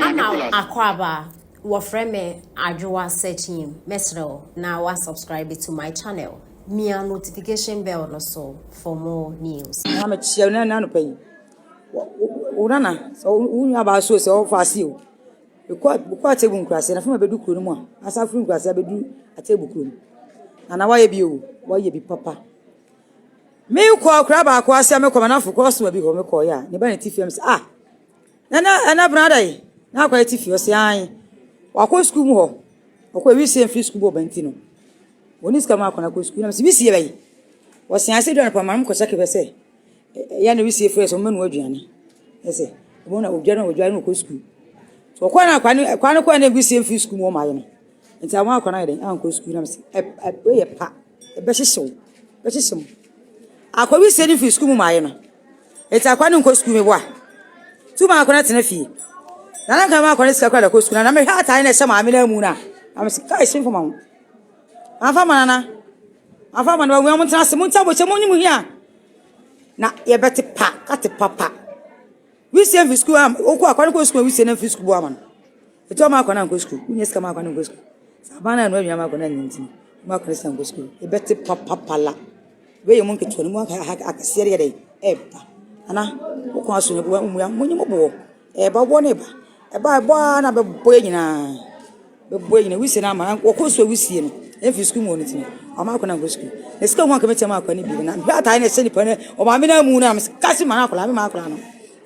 Ama wo akwaaba, wɔfrɛ me Adwoa Sekyim, mɛsrɛ wo na wa subscribe to my channel, mia notification bell no so for more news. Na mekyia wo na anɔpa yi. Wo nana, sɛ wo nua baa so sɛ ɔfa ase o. Mekɔ mekɔ Atebu nkurase na afei mabɛdu kuro no mu a, asa firi nkurase abɛdu Atebu kurom. Nana wayɛ bi o, wayɛ bi papa. Mekɔ akura baako ase a mekɔ manafo kɔ bi hɔ mekɔ yɛ a, ne ba ne ti fam sɛ ah, nana ɛna brada yi, na akɔ ti fi ɔsɛ an. Wakɔ sukuu mu hɔ. Ɔkɔ ewisie mfiri sukuu mu ɔba nti no. Wɔne sika mu akɔ na kɔ sukuu na sɛ wisie bɛyi. Wɔsɛn ase dwa no pa ma no kɔ kyɛke hwɛ sɛ ɛyɛ na wisie frɛ sɛ ɔmmɛnoa aduane. Ɛsɛ ɔmo na odwa na odwa na ɔkɔ sukuu. So ɔkɔ na akwa no akwa no kɔ na wisie mfiri sukuu mu ɔmo ayɛ no. Nti àwọn akwa no ayɛ dɛn ankɔ sukuu na sɛ ɛ ɛ yɛ pa ɛbɛhyehye wo ɛbɛhyehye mo. Akɔ wisie no firi sukuu mu ma ayɛ no. Nti akwa no nkɔ sukuu mi boa. Tu ma akwa no tena fie. Na na nka ma akwa no sika kora da kɔ sukuu na na mehwɛ ataade na ɛhyɛ maame no amu no a. Na mesɛ kai si mfama ho. Amfa ma nana. Amfa ma no ba mo ntena ase mo nta bokyɛ mo nyi mo hia. Na yɛbɛte pa kate papa. Wisie mfi sukuu a okɔ akwa no kɔ sukuu wisie no mfi sukuu bo ama no. Etu ama akwa no ankɔ sukuu. Wonyɛ sika ma akwa no nkɔ sukuu. Sɛ aban na ɛno aduan ma akwa no anyi nti. Ma akwa no sika nkɔ sukuu. Yɛbɛte papapala. Wei yɛ mu nketewa no mu akɛseɛ deɛ dɛn ɛɛba. Nana wokɔ aso no bu mu monyi mo boɔ. Ɛɛba boɔ no ɛba. Ɛba ɛbɔ ara na bɛbɔ yɛ nyinaa. Bɛbɔ yɛ nyinaa. Wisie no ama wɔkɔ sukuu wisie no. Ɛmfi sukuu mu wɔ no ti no. Ɔma akwa no ankɔ sukuu. Na sika ho anka mɛtia ma akwa no bi. Na mehwɛ ataade na ɛhyɛ nipa no ɔmaame no amu no a mesɛ kasi ma no akwadaa me ma akwadaa no.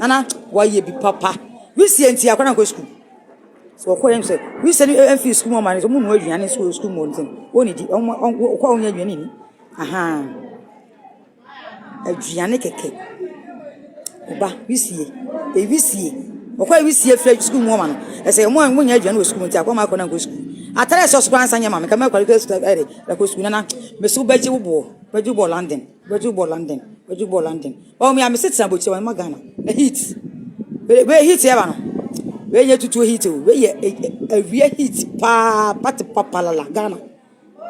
Nana wayɛ bi papa. Wisie nti akwa no ankɔ sukuu. Sɛ wɔkɔ yɛn sɛ wisie no ɛmfi sukuu mu ɔma no sɛ ɔmo nua aduane nso wɔ sukuu mu wɔ no ti no. Wɔnnidi ɔmo ɔkɔ a ɔnyɛ aduane nni. Ahaa. Aduane kɛkɛ. Ɔba, wisie. Ewisie. Ɔkɔ a wisie firi sukuu mu ɔma no. Ɛsɛ ɔmo a ɔmo nya aduane wɔ sukuu mu nti akɔ ɔmo akɔ na nkɔ sukuu. Atare a ɛsɛ ɔso koraa nsa nyɛ ma me. Nka mɛkɔ akɔ sukuu ɛde ɛkɔ sukuu nana. Mesi wo bɛgye wo boɔ. Bɛgye wo boɔ London. Bɛgye wo boɔ London. Bɛgye wo boɔ London. Ɔmo ya mesi tena abɔkyire wɔn ma Ghana. Na heat. Wei heat ɛba no. Wei nyɛ tutuo heat o. Wei yɛ awia heat paa pate papalala Ghana.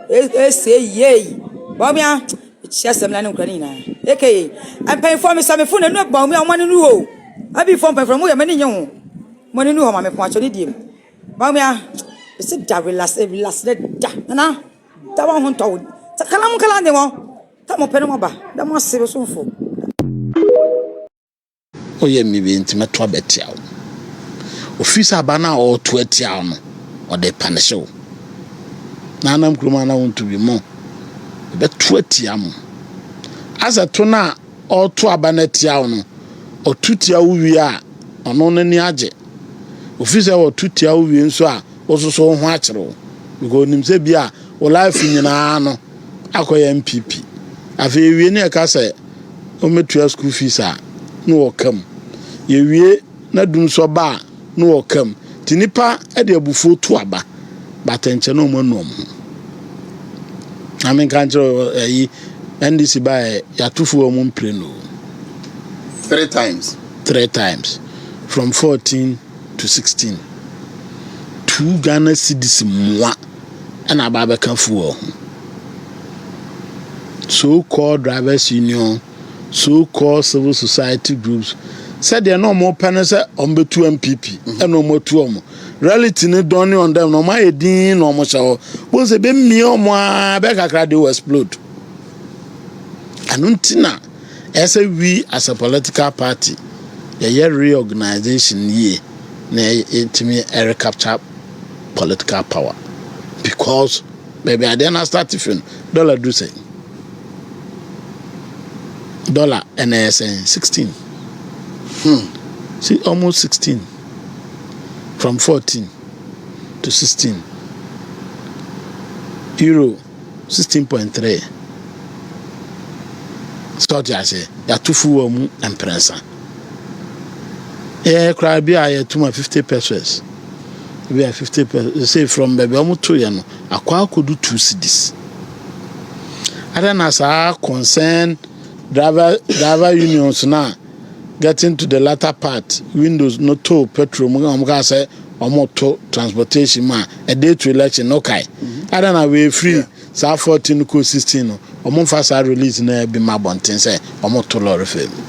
Ese yei. Bawumia, mekyia asɛm na ne nkura ne nyinaa. AKA, mpanyinfoɔ mesamefo na nu Bawumia wɔn ani nu o. Abifoɔ mpanyinfoɔ mo yɛ m'ani nye ho. Mo ani nu hɔ ma me pɔn akyɛ ne die mu. Bawumia, mesi da relax relax ne da. Nana, da wɔn ho ntɔ wo. Kala mo kala ne wɔn. Ta mo pɛ ne mo ba. Da mo ase bɛsomfo. Woyɛ me wei nti mɛto aba atia wo. Ofiri sɛ aba no a ɔreto atia wo no, ɔde repanehye wo. Na anam kurom a na wonto bi mo, ɛbɛto atia mo. Asɛ to no a ɔreto aba no atia wo no, ɔto tia wo wie a, ɔno n'ani agye. Ofiri sɛ ɔto tia wo wie nso a, wososo wo ho akyere wo. Because onim sɛ bi a wo life nyinaa no akɔyɛ NPP. Afei ewie ne ɛka sɛ wɔmmɛtua school fees a, na wɔka mu. Yɛwie na dum nso ba a, na wɔka mu. Nti nnipa de abufuo to aba, but nkyɛ na wɔn anu wɔn ho. Na menka nkyerɛ ɛyi NDC baeɛ yɛato fuo wɔn mpire no. Three times. Three times from 14 to 16. 2 Ghana cedis mmoa ɛna aba abɛka fuel ho. So called drivers union, so called civil society groups, sɛdeɛ na wɔn pɛ no sɛ wɔn bɛtu NPP ɛna wɔn atu wɔn. Reality ne dawning on them na wɔn ayɛ din na wɔn hyɛ hɔ. Wɔn sɛ bɛmia wɔn aa bɛyɛ kakra they will explode. Ɛno nti na ɛsɛ we as a political party yɛyɛ reorganization yie na yɛtumi recapture political power, because baabi adeɛ na start fi no, dollar du sɛn? Dollar ɛna ɛyɛ sɛn? 16. See, almost 16, from 14 to 16. Euro 16.3. Sɛ ɔte ase, yɛato fuel mu mprɛnsa. Yɛ koraa bi a yɛto ma 50 pesos bi a 50 pesos say from baabi a wɔto yɛ no akɔ akɔdu 2 cedis. Ada na saa concern driver unions na getting to the latter part windows no to petrol mu, wɔn kaa sɛ wɔn to transportation mu a a day to election no kae. Ada na wei free saa 14 kɔ 16 no, wɔn mfa saa release na bi ma abɔnten sɛ wɔn to lorry fare mu,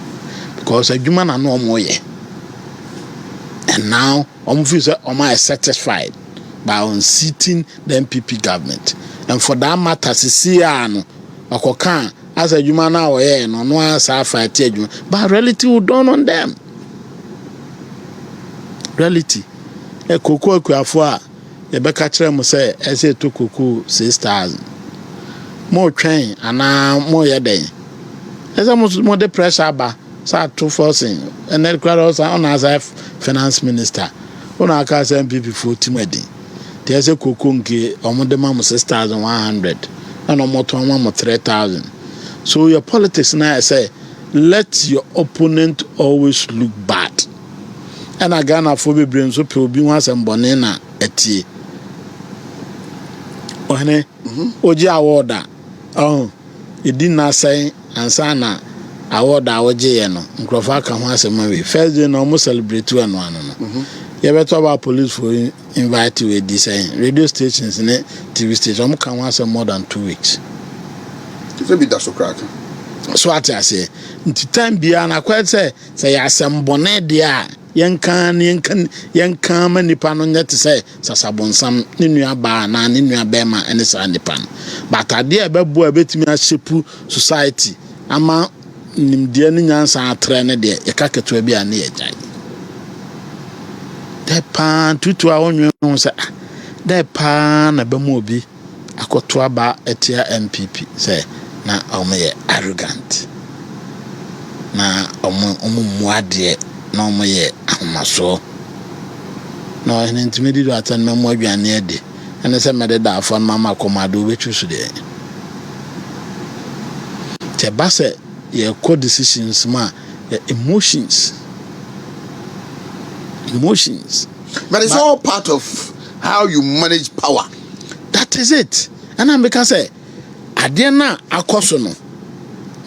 because adwuma na no wɔn yɛ. And now wɔn feel sɛ wɔn ayɛ satisfied by unseating the NPP government. And for that matter, sisi a no, ɔkɔka asɛ adwuma no a ɔyɛɛ no, ɔno ara saa fight adwuma. But reality will dawn on them. Reality. Ɛ koko akuafo a yɛbɛka kyerɛ mo sɛ ɛsɛ ɛtɔ koko 6,000. Mo twɛn anaa mo yɛ dɛn? Ɛsɛ mo mo de pressure aba sɛ Ato Forson ɛnɛ koraa ɔsan ɔna asa finance minister, ɔna aka sɛ NPP foɔ tim adi nti ɛsɛ koko nke ɔmo de ma mo 6,100 ɛna ɔmo tɔn ma mo 3,000. So your politics na yɛ sɛ let your opponent always look bad. Ɛna Ghanafoɔ bebree nso pɛ obi ho asɛm bɔne na ɛtie. Ɔhene ogye award a ɔho ɛdi nnasɛn ansa na award a wɔgyeeɛ no, nkurɔfoɔ aka ho asɛm awie. First day na ɔmo celebrate ɛno ano no, yɛbɛtɔ aba policefoɔ invite wɔ edi sɛn radio stations ne TV station, ɔmo ka ho asɛm more than 2 weeks. Sɛ bi da so koraa ka. So ate aseɛ? Nti time biara na akɔyɛ sɛ yɛ asɛm bɔne deɛ a, yɛnka ne yɛnka yɛnka ma nipa no nyɛ te sɛ sasabonsam ne nua baa anaa ne nua bɛrima ne saa nipa no. But adeɛ a ɛbɛboa a ɛbɛtumi ahyɛpu society ama nimdeɛ ne nyansa atrɛ ne deɛ, yɛka ketewa bi a ne yɛgyae dɛ paa tutu a wɔnwene ho sɛ, ah, dɛ paa na bɛma obi akɔto aba atia NPP sɛ na wɔn yɛ arrogant na wɔn mmu adeɛ na wɔn yɛ ahomasoɔ na ɔhene ntumi di do ata no mɛmo aduane adi ɛne sɛ mɛde daafoɔ no mama kɔmade wobɛtwi so deɛ. Nti ɛba sɛ yɛkɔ decisions mu a, yɛ emotions. But it's all part of how you manage power. That is it. Ɛna mbɛka sɛ adeɛ no a akɔ so no,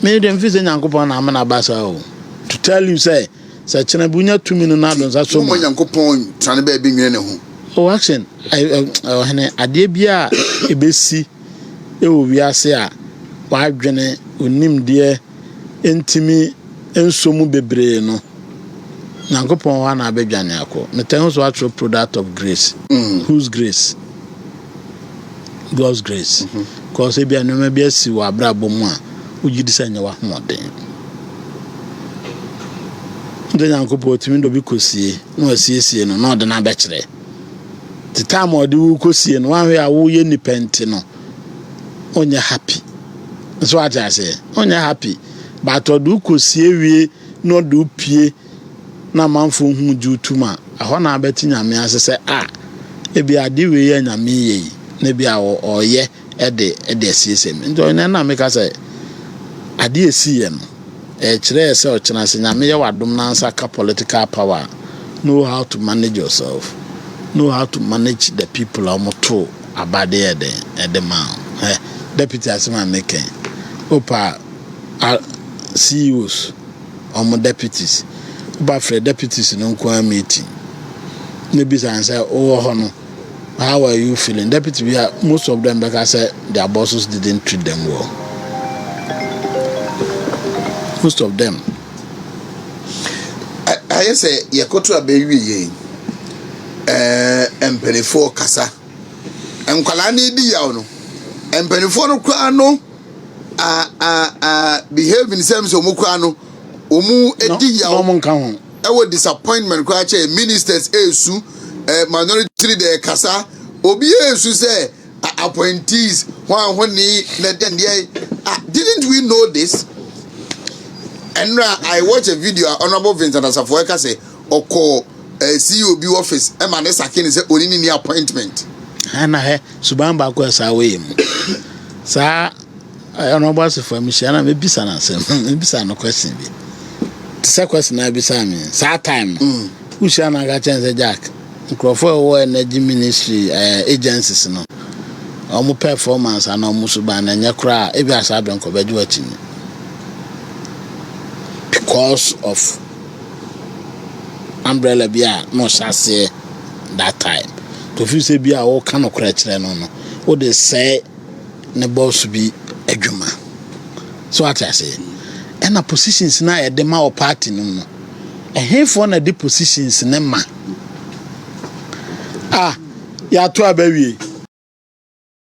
me deɛ mfi sɛ Nyankopɔn na amena ba saa o, to tell you sɛ kyena bi wonya tumi no na ado nsa so mu ma a. Nyankopɔn tena ne baabi nwene ne ho. Oh, action ɔhene, adeɛ bi a ɛbɛsi ɛwɔ wiase a wadwene onimdeɛ ntumi nso mu bebree no, Nyankopɔn hɔ ana abɛdwane akɔ. Metɛn ho so atwerɛ product of grace. Whose grace? God's grace. Because ebi a nneɛma bi asi wɔ abrabɔ mu a wogye di sɛ nyɛ w'ahoɔden nti Nyankopɔn otumi de obi kɔsie na wasiesie no na ɔde no abɛkyerɛ. Te time a ɔde wo kɔsie no, wahwɛ a woyɛ nipa nti no ɔnyɛ happy nso, ate aseɛ? Ɔnyɛ happy, but ɔde wo kɔsie wie na ɔde wo pie na amanfoɔ hu gye wo tum a, ɛhɔ na abɛte Nyame ase sɛ a ebi ade wei yɛ Nyame yɛ yi na ebi a ɔyɛ ɛde asiesie mi. Nti ɔno na meka sɛ ade esi yɛ no, ɛkyerɛ sɛ ɔkyena sɛ Nyame yɛ w'adom nansa ka political power, know how to manage yourself, know how to manage the people a wɔto aba de yɛ den ɛde ma wo. Ɛ deputy asɛm a meka yi, opa a CEOs wɔn deputies, woba frɛ deputies no nko ara meeting ne bisa sɛ wowɔ hɔ no, how are you feeling? Deputy bi a, most of them bɛka sɛ their bosses didn't treat them well, most of them. Ayɛ sɛ yɛkɔto abɛwie yɛn mpanimfoɔ kasa, nkwalaa no di yaw no, mpanimfoɔ no koraa no a a a behaving sɛm sɛ ɔmo koraa no ɔmo di yaw. Na ɔmo nka ho. Ɛwɔ disappointment koraa kyɛ ministers esu, minority leader kasa, obi esu sɛ appointees wɔn ahoni na deɛ. Ah, didn't we know this? Ɛnura I watch a video a Honourable Vincent Asafo ɛka sɛ ɔkɔ CEO bi office ɛma ne sake ne sɛ oni ne ni appointment. Ɛna hɛ suban baako a saa wɔyɛ mu saa ɛna ɔbɔ asefo mi hyia na mebisa no asɛm, mebisa no question bi te sɛ question na ebisa mi saa time no. Wohyia no aka kyɛn sɛ Jack, nkurɔfoɔ a ɛwɔ energy ministry agencies no, wɔn performance ana wɔn suban na ɛnyɛ koraa, ebi asa abɛn kɔ bɛgye wɔn akyi because of umbrella bi a na ɔhyɛ aseɛ that time tofi sɛ bi a wɔka no korɛ kyerɛ no, wode sɛe ne boss bi adwuma so, ate aseɛ? Ɛna positions na yɛde ma wɔ party no mu no. Ɛhefoɔ na de positions ne ma? Ah, yɛato aba wie.